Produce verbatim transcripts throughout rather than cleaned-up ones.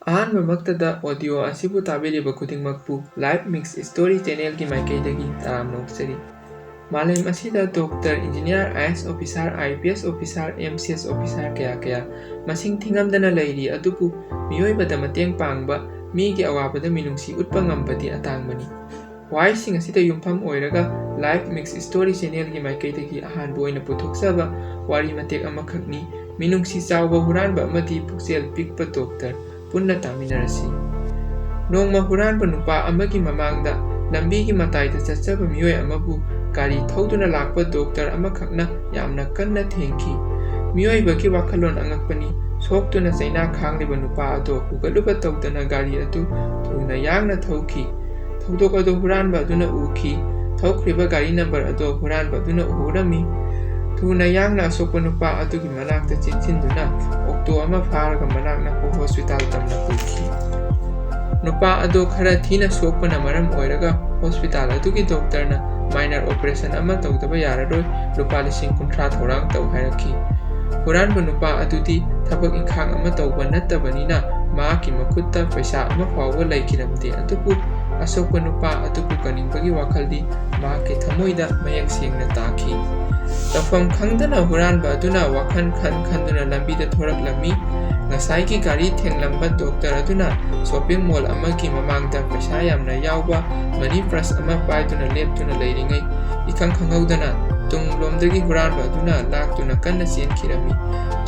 ꯑꯍꯥꯟꯕꯃꯛꯇꯗ audio ꯑꯁꯤꯕꯨ ꯇꯥꯕꯤꯔꯤꯕ ꯈꯨꯗꯤꯡꯃꯛꯄꯨ Life Mix Story channelꯒꯤ ꯃꯥꯏꯀꯩꯗꯒꯤ ꯇꯔꯥꯝꯅ ꯑꯣꯛꯆꯔꯤ꯫ ꯃꯥꯂꯦꯝ ꯑꯁꯤꯗ doctor, engineer, IAS officer, IPS officer, MCS officer ꯀꯌꯥ ꯀꯌꯥ ꯃꯁꯤꯡ ꯊꯤꯉꯝꯗꯅ ꯂꯩꯔꯤ, ꯑꯗꯨꯕꯨ ꯃꯤꯑꯣꯏꯕꯗ ꯃꯇꯦꯡ ꯄꯥꯡꯕ, ꯃꯤꯒꯤ ꯑꯋꯥꯕꯗ ꯃꯤꯅꯨꯡꯁꯤ ꯎꯠꯄ ꯉꯝꯕꯗꯤ ꯑꯇꯥꯡꯕꯅꯤ꯫ ꯋꯥꯍꯩꯁꯤꯡ ꯑꯁꯤꯗ ꯌꯨꯝꯐꯝ ꯑꯣꯏꯔꯒ Life Mix Story channelꯒꯤ ꯃꯥꯏꯀꯩꯗꯒꯤ ꯑꯍꯥꯟꯕ ꯑꯣꯏꯅ ꯄꯨꯊꯣꯛꯆꯕ ꯋꯥꯔꯤ ꯃꯇꯦꯛ ꯑꯃꯈꯛꯅꯤ꯫ ꯃꯤꯅꯨꯡꯁꯤ ꯆꯥꯎꯕ ꯍꯨꯔꯥꯟꯕ ꯑꯃꯗꯤ ꯄꯨꯛꯆꯦꯜ ꯄꯤꯛꯄ doctor꯫ ꯄꯨꯟꯅ ꯇꯥꯃꯤꯟꯅꯔꯁꯤ꯫ ꯅꯣꯡꯃ ꯍꯨꯔꯥꯟꯕ ꯅꯨꯄꯥ ꯑꯃꯒꯤ ꯃꯃꯥꯡꯗ ꯂꯝꯕꯤꯒꯤ ꯃꯇꯥꯏꯗ ꯆꯠꯆꯕ ꯃꯤꯑꯣꯏ ꯑꯃꯕꯨ ꯒꯥꯔꯤ ꯊꯧꯗꯨꯅ ꯂꯥꯛꯄ doctor ꯑꯃꯈꯛꯅ ꯌꯥꯝꯅ ꯀꯟꯅ ꯊꯦꯡꯈꯤ꯫ ꯃꯤꯑꯣꯏꯕꯒꯤ ꯋꯥꯈꯜꯂꯣꯟ ꯑꯉꯛꯄꯅꯤ꯫ ꯁꯣꯛꯇꯨꯅ ꯆꯩꯅꯥ ꯈꯥꯡꯂꯤꯕ ꯅꯨꯄꯥ ꯑꯗꯣ ꯍꯨꯒꯠꯂꯨꯕ ꯇꯧꯗꯅ ꯒꯥꯔꯤ ꯑꯗꯨ ꯊꯨꯅ ꯌꯥꯡꯅ ꯊꯧꯈꯤ꯫ ꯊꯧꯗꯣꯛ ꯑꯗꯨ ꯍꯨꯔꯥꯟꯕ ꯑꯗꯨꯅ ꯎꯈꯤ꯫ ꯊꯧꯈ꯭ꯔꯤꯕ ꯒꯥꯔꯤ ꯅꯝꯕꯔ ꯑꯗꯣ ꯍꯨꯔꯥꯟꯕ ꯑꯗꯨꯅ ꯎꯍꯧꯔꯝꯃꯤ꯫ ꯊꯨꯅ ꯌꯥꯡꯅ ꯑꯁꯣꯛꯄ ꯅꯨꯄꯥ ꯑꯗꯨꯒꯤ ꯃꯅꯥꯛꯇ ꯆꯦꯟꯁꯤꯟꯗꯨꯅ ꯑꯣꯛꯇꯣ ꯑꯃ ꯐꯥꯔꯒ ꯃꯅꯥꯛ ꯅꯛꯄ ꯍꯣꯁꯄꯤꯇꯥꯜ ꯇꯝꯅ ꯄꯨꯈꯤ꯫ ꯅꯨꯄꯥ ꯑꯗꯣ ꯈꯔ ꯊꯤꯅ ꯁꯣꯛꯄꯅ ꯃꯔꯝ ꯑꯣꯏꯔꯒ ꯍꯣꯁꯄꯤꯇꯥꯜ ꯑꯗꯨꯒꯤ doctorꯅ minor operation ꯑꯃ ꯇꯧꯗꯕ ꯌꯥꯔꯔꯣꯏ, ꯂꯨꯄꯥ ꯂꯤꯁꯤꯡ ꯀꯨꯟꯊ꯭ꯔꯥ ꯊꯧꯔꯥꯡ ꯇꯧ ꯍꯥꯏꯔꯛꯈꯤ꯫ ꯍꯨꯔꯥꯟꯕ ꯅꯨꯄꯥ ꯑꯗꯨꯗꯤ ꯊꯕꯛ ꯏꯪꯈꯥꯡ ꯑꯃ ꯇꯧꯕ ꯅꯠꯇꯕꯅꯤꯅ ꯃꯍꯥꯛꯀꯤ ꯃꯈꯨꯠꯇ ꯄꯩꯁꯥ ꯑꯃ ꯐꯥꯎꯕ ꯂꯩꯈꯤꯔꯝꯗꯦ, ꯑꯗꯨꯕꯨ ꯑꯁꯣꯛꯄ ꯅꯨꯄꯥ ꯑꯗꯨꯕꯨ ꯀꯟꯅꯤꯡꯕꯒꯤ ꯋꯥꯈꯜꯗꯤ ꯃꯍꯥꯛꯀꯤ ꯊꯃꯣꯏꯗ ꯃꯌꯦꯛ ꯁꯦꯡꯅ ꯇꯥꯈꯤ꯫ ꯇꯧꯐꯝ ꯈꯪꯗꯅ ꯍꯨꯔꯥꯟꯕ ꯑꯗꯨꯅ ꯋꯥꯈꯜ ꯈꯟ ꯈꯟꯗꯨꯅ ꯂꯝꯕꯤꯗ ꯊꯣꯔꯛꯂꯝꯃꯤ꯫ ꯉꯁꯥꯏꯒꯤ ꯒꯥꯔꯤ ꯊꯦꯡꯂꯝꯕ doctor ꯑꯗꯨꯅ shopping mall ꯑꯃꯒꯤ ꯃꯃꯥꯡꯗ ꯄꯩꯁꯥ ꯌꯥꯝꯅ ꯌꯥꯎꯕ money purse ꯑꯃ ꯄꯥꯏꯗꯨꯅ ꯂꯦꯞꯇꯨꯅ ꯂꯩꯔꯤꯉꯩ, ꯏꯈꯪ ꯈꯪꯍꯧꯗꯅ ꯇꯨꯡꯂꯣꯝꯗꯒꯤ ꯍꯨꯔꯥꯟꯕ ꯑꯗꯨꯅ ꯂꯥꯛꯇꯨꯅ ꯀꯟꯅ ꯆꯦꯟꯈꯤꯔꯝꯃꯤ꯫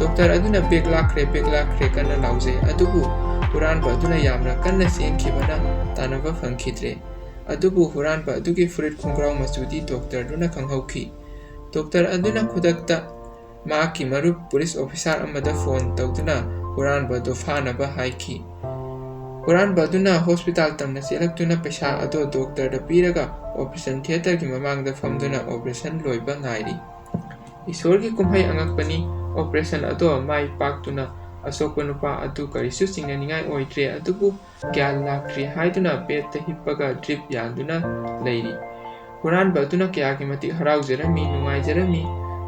Doctor ꯑꯗꯨꯅ "Back ꯂꯥꯛꯈ꯭ꯔꯦ, back ꯂꯥꯛꯈ꯭ꯔꯦ" ꯀꯟꯅ ꯂꯥꯎꯖꯩ, ꯑꯗꯨꯕꯨ ꯍꯨꯔꯥꯟꯕ ꯑꯗꯨꯅ ꯌꯥꯝꯅ ꯀꯟꯅ ꯆꯦꯟꯈꯤꯕꯅ ꯇꯥꯟꯅꯕ ꯐꯪꯈꯤꯗ꯭ꯔꯦ꯫ ꯑꯗꯨꯕꯨ ꯍꯨꯔꯥꯟꯕ ꯑꯗꯨꯒꯤ ꯐꯨꯔꯤꯠ ꯈꯣꯡꯒ꯭ꯔꯥꯎ ꯃꯆꯨꯗꯤ doctor ꯑꯗꯨꯅ ꯈꯪꯍꯧꯈꯤ꯫ Doctor ꯑꯗꯨꯅ ꯈꯨꯗꯛꯇ ꯃꯍꯥꯛꯀꯤ ꯃꯔꯨꯞ police officer ꯑꯃꯗ phone ꯇꯧꯗꯨꯅ ꯍꯨꯔꯥꯟꯕ ꯑꯗꯨ ꯐꯥꯅꯕ ꯍꯥꯏꯈꯤ꯫ ꯍꯨꯔꯥꯟꯕ ꯑꯗꯨꯅ ꯍꯣꯁꯄꯤꯇꯥꯜ ꯇꯝꯅ ꯆꯦꯜꯂꯛꯇꯨꯅ ꯄꯩꯁꯥ ꯑꯗꯨ doctorꯗ ꯄꯤꯔꯒ operation theatreꯒꯤ ꯃꯃꯥꯡꯗ ꯐꯝꯗꯨꯅ operation ꯂꯣꯏꯕ ꯉꯥꯏꯔꯤ꯫ ꯏꯁꯣꯔꯒꯤ ꯀꯨꯝꯍꯩ ꯑꯉꯛꯄꯅꯤ, operation ꯑꯗꯣ ꯃꯥꯏ ꯄꯥꯛꯇꯨꯅ ꯑꯁꯣꯛꯄ ꯅꯨꯄꯥ ꯑꯗꯨ ꯀꯔꯤꯁꯨ ꯆꯤꯡꯅꯅꯤꯡꯉꯥꯏ ꯑꯣꯏꯗ꯭ꯔꯦ, ꯑꯗꯨꯕꯨ ꯒ꯭ꯌꯥꯟ ꯂꯥꯛꯇ꯭ꯔꯤ ꯍꯥꯏꯗꯨꯅ bedꯇ ꯍꯤꯞꯄꯒ drip ꯌꯥꯟꯗꯨꯅ ꯂꯩꯔꯤ꯫ ꯍꯨꯔꯥꯟꯕ ꯑꯗꯨꯅ ꯀꯌꯥꯒꯤ ꯃꯇꯤꯛ ꯍꯔꯥꯎꯖꯔꯝꯃꯤ, ꯅꯨꯡꯉꯥꯏꯖꯔꯝꯃꯤ꯫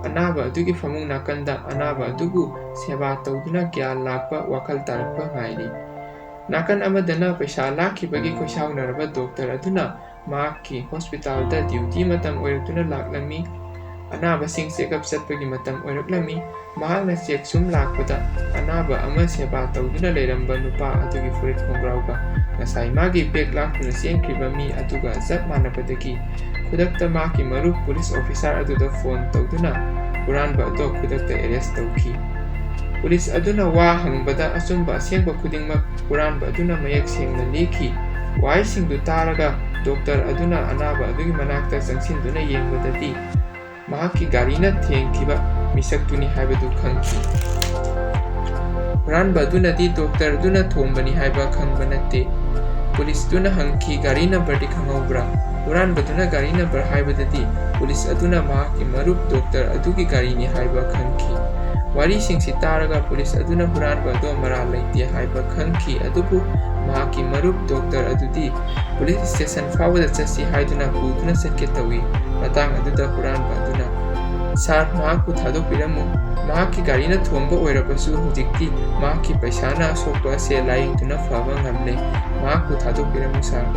ꯑꯅꯥꯕ ꯑꯗꯨꯒꯤ ꯐꯃꯨꯡ ꯅꯥꯀꯟꯗ ꯑꯅꯥꯕ ꯑꯗꯨꯕꯨ ꯁꯦꯕꯥ ꯇꯧꯗꯨꯅ ꯒ꯭ꯌꯥꯟ ꯂꯥꯛꯄ, ꯋꯥꯈꯜ ꯇꯥꯔꯛꯄ ꯉꯥꯏꯔꯤ꯫ ꯅꯥꯀꯟ ꯑꯃꯗꯅ ꯄꯩꯁꯥ ꯂꯥꯛꯈꯤꯕꯒꯤ ꯈꯣꯏꯁꯥꯎꯅꯔꯕ ꯗꯣꯛꯇꯔ ꯑꯗꯨꯅ ꯃꯍꯥꯛꯀꯤ ꯍꯣꯁꯄꯤꯇꯥꯜꯗ ꯗ꯭ꯌꯨꯇꯤ ꯃꯇꯝ ꯑꯣꯏꯔꯛꯇꯨꯅ ꯂꯥꯛꯂꯝꯃꯤ꯫ ꯑꯅꯥꯕꯁꯤꯡ ꯆꯦꯛꯑꯞ ꯆꯠꯄꯒꯤ ꯃꯇꯝ ꯑꯣꯏꯔꯛꯂꯝꯃꯤ꯫ ꯃꯍꯥꯛꯅ ꯆꯦꯛ ꯁꯨꯝ ꯂꯥꯛꯄꯗ ꯑꯅꯥꯕ ꯑꯃ ꯁꯦꯕꯥ ꯇꯧꯗꯨꯅ ꯂꯩꯔꯝꯕ ꯅꯨꯄꯥ ꯑꯗꯨꯒꯤ ꯐꯨꯔꯤꯠ ꯈꯣꯡꯒ꯭ꯔꯥꯎꯒ ꯉꯁꯥꯏ ꯃꯥꯒꯤ ꯕꯦꯒ ꯂꯥꯛꯇꯨꯅ ꯆꯦꯟꯈ꯭ꯔꯤꯕ ꯃꯤ ꯑꯗꯨꯒ ꯆꯞ ꯃꯥꯟꯅꯕꯗꯒꯤ ꯈꯨꯗꯛꯇ ꯃꯍꯥꯛꯀꯤ ꯃꯔꯨꯞ ꯄꯨꯂꯤꯁ ꯑꯣꯐꯤꯁꯥꯔ ꯑꯗꯨꯗ ꯐꯣꯟ ꯇꯧꯗꯨꯅ ꯍꯨꯔꯥꯟꯕ ꯑꯗꯣ ꯈꯨꯗꯛꯇ ꯑꯦꯔꯦꯁ ꯇꯧꯈꯤ꯫ ꯄꯨꯂꯤꯁ ꯑꯗꯨꯅ ꯋꯥ ꯍꯪꯕꯗ ꯑꯆꯨꯝꯕ ꯑꯁꯦꯡꯕ ꯈꯨꯗꯤꯡꯃꯛ ꯍꯨꯔꯥꯟꯕ ꯑꯗꯨꯅ ꯃꯌꯦꯛ ꯁꯦꯡꯅ ꯂꯤꯈꯤ꯫ ꯋꯥꯍꯩꯁꯤꯡꯗꯨ ꯇꯥꯔꯒ ꯗꯣꯛꯇꯔ ꯑꯗꯨꯅ ꯑꯅꯥꯕ ꯑꯗꯨꯒꯤ ꯃꯅꯥꯛꯇ ꯆꯪꯁꯤꯟꯗꯨꯅ ꯌꯦꯡꯕꯗꯗꯤ ꯃꯍꯥꯛꯀꯤ ꯒꯥꯔꯤꯅ ꯊꯦꯡꯈꯤꯕ ꯃꯤꯁꯛꯇꯨꯅꯤ ꯍꯥꯏꯕꯗꯨ ꯈꯪꯈꯤ꯫ ꯍꯨꯔꯥꯟꯕ ꯑꯗꯨꯅꯗꯤ ꯗꯣꯛꯇꯔ ꯑꯗꯨꯅ ꯊꯣꯝꯕꯅꯤ ꯍꯥꯏꯕ ꯈꯪꯕ ꯅꯠꯇꯦ꯫ ꯄꯨꯂꯤꯁꯇꯨꯅ ꯍꯪꯈꯤ, "ꯒꯥꯔꯤ ꯅꯝꯕꯔꯗꯤ ꯈꯪꯍꯧꯕ꯭ꯔꯥ?" ꯍꯨꯔꯥꯟꯕꯗꯨꯅ ꯒꯥꯔꯤ ꯅꯝꯕꯔ ꯍꯥꯏꯕꯗꯗꯤ ꯄꯨꯂꯤꯁ ꯑꯗꯨꯅ ꯃꯍꯥꯛꯀꯤ ꯃꯔꯨꯞ ꯗꯣꯛꯇꯔ ꯑꯗꯨꯒꯤ ꯒꯥꯔꯤꯅꯤ ꯍꯥꯏꯕ ꯈꯪꯈꯤ꯫ ꯋꯥꯔꯤꯁꯤꯡꯁꯤ ꯇꯥꯔꯒ ꯄꯨꯂꯤꯁ ꯑꯗꯨꯅ ꯍꯨꯔꯥꯟꯕ ꯑꯗꯣ ꯃꯔꯥꯜ ꯂꯩꯇꯦ ꯍꯥꯏꯕ ꯈꯪꯈꯤ, ꯑꯗꯨꯕꯨ ꯃꯍꯥꯛꯀꯤ ꯃꯔꯨꯞ ꯗꯣꯛꯇꯔ ꯑꯗꯨꯗꯤ ꯄꯨꯂꯤꯁ ꯁ꯭ꯇꯦꯁꯟ ꯐꯥꯎꯕꯗ ꯆꯠꯁꯤ ꯍꯥꯏꯗꯨꯅ ꯄꯨꯗꯨꯅ ꯆꯠꯀꯦ ꯇꯧꯏ꯫ ꯃꯇꯥꯡ ꯑꯗꯨꯗ ꯍꯨꯔꯥꯟꯕ ꯑꯗꯨꯅ, "ꯁꯥꯔ, ꯃꯍꯥꯛꯄꯨ ꯊꯥꯗꯣꯛꯄꯤꯔꯝꯃꯨ꯫ ꯃꯍꯥꯛꯀꯤ ꯒꯥꯔꯤꯅ ꯊꯣꯝꯕ ꯑꯣꯏꯔꯕꯁꯨ ꯍꯧꯖꯤꯛꯇꯤ ꯃꯍꯥꯛꯀꯤ ꯄꯩꯁꯥꯅ ꯑꯁꯣꯛꯄ ꯑꯁꯦ ꯂꯥꯌꯦꯡꯗꯨꯅ ꯐꯕ ꯉꯝꯂꯦ꯫ ꯃꯍꯥꯛꯄꯨ ꯊꯥꯗꯣꯛꯄꯤꯔꯝꯃꯨ, ꯁꯥꯔ"꯫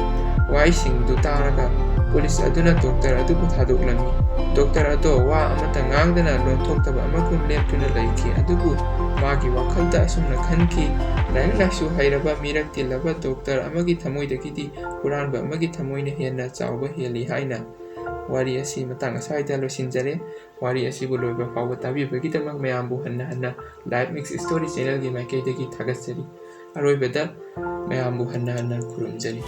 ꯋꯥꯍꯩꯁꯤꯡꯗꯨ ꯇꯥꯔꯒ ꯄꯨꯂꯤꯁ ꯑꯗꯨꯅ ꯗꯣꯛꯇꯔ ꯑꯗꯨꯕꯨ ꯊꯥꯗꯣꯛꯂꯝꯃꯤ꯫ ꯗꯣꯛꯇꯔ ꯑꯗꯣ ꯋꯥ ꯑꯃꯠꯇ ꯉꯥꯡꯗꯅ ꯂꯣꯟꯊꯣꯛꯇꯕ ꯑꯃꯒꯨꯝ ꯂꯦꯞꯇꯨꯅ ꯂꯩꯈꯤ, ꯑꯗꯨꯕꯨ ꯃꯥꯒꯤ ꯋꯥꯈꯜꯗ ꯑꯁꯨꯝꯅ ꯈꯟꯈꯤ, "ꯂꯥꯏꯔꯤꯛ ꯂꯥꯏꯁꯨ ꯍꯩꯔꯕ ꯃꯤꯔꯛ ꯇꯤꯜꯂꯕ ꯗꯣꯛꯇꯔ ꯑꯃꯒꯤ ꯊꯃꯣꯏꯗꯒꯤꯗꯤ ꯍꯨꯔꯥꯟꯕ ꯑꯃꯒꯤ ꯊꯃꯣꯏꯅ ꯍꯦꯟꯅ ꯆꯥꯎꯕ ꯍꯦꯜꯂꯤ" ꯍꯥꯏꯅ꯫ ꯋꯥꯔꯤ ꯑꯁꯤ ꯃꯇꯥꯡ ꯑꯁ꯭ꯋꯥꯏꯗ ꯂꯣꯏꯁꯤꯟꯖꯔꯦ꯫ ꯋꯥꯔꯤ ꯑꯁꯤꯕꯨ ꯂꯣꯏꯕ ꯐꯥꯎꯕ ꯇꯥꯕꯤꯕꯒꯤꯗꯃꯛ ꯃꯌꯥꯝꯕꯨ ꯍꯟꯅ ꯍꯟꯅ Live Mix Story channelꯒꯤ ꯃꯥꯏꯀꯩꯗꯒꯤ ꯊꯥꯒꯠꯆꯔꯤ꯫ ꯑꯔꯣꯏꯕꯗ ꯃꯌꯥꯝꯕꯨ ꯍꯟꯅ ꯍꯟꯅ ꯈꯨꯔꯨꯝꯖꯔꯤ꯫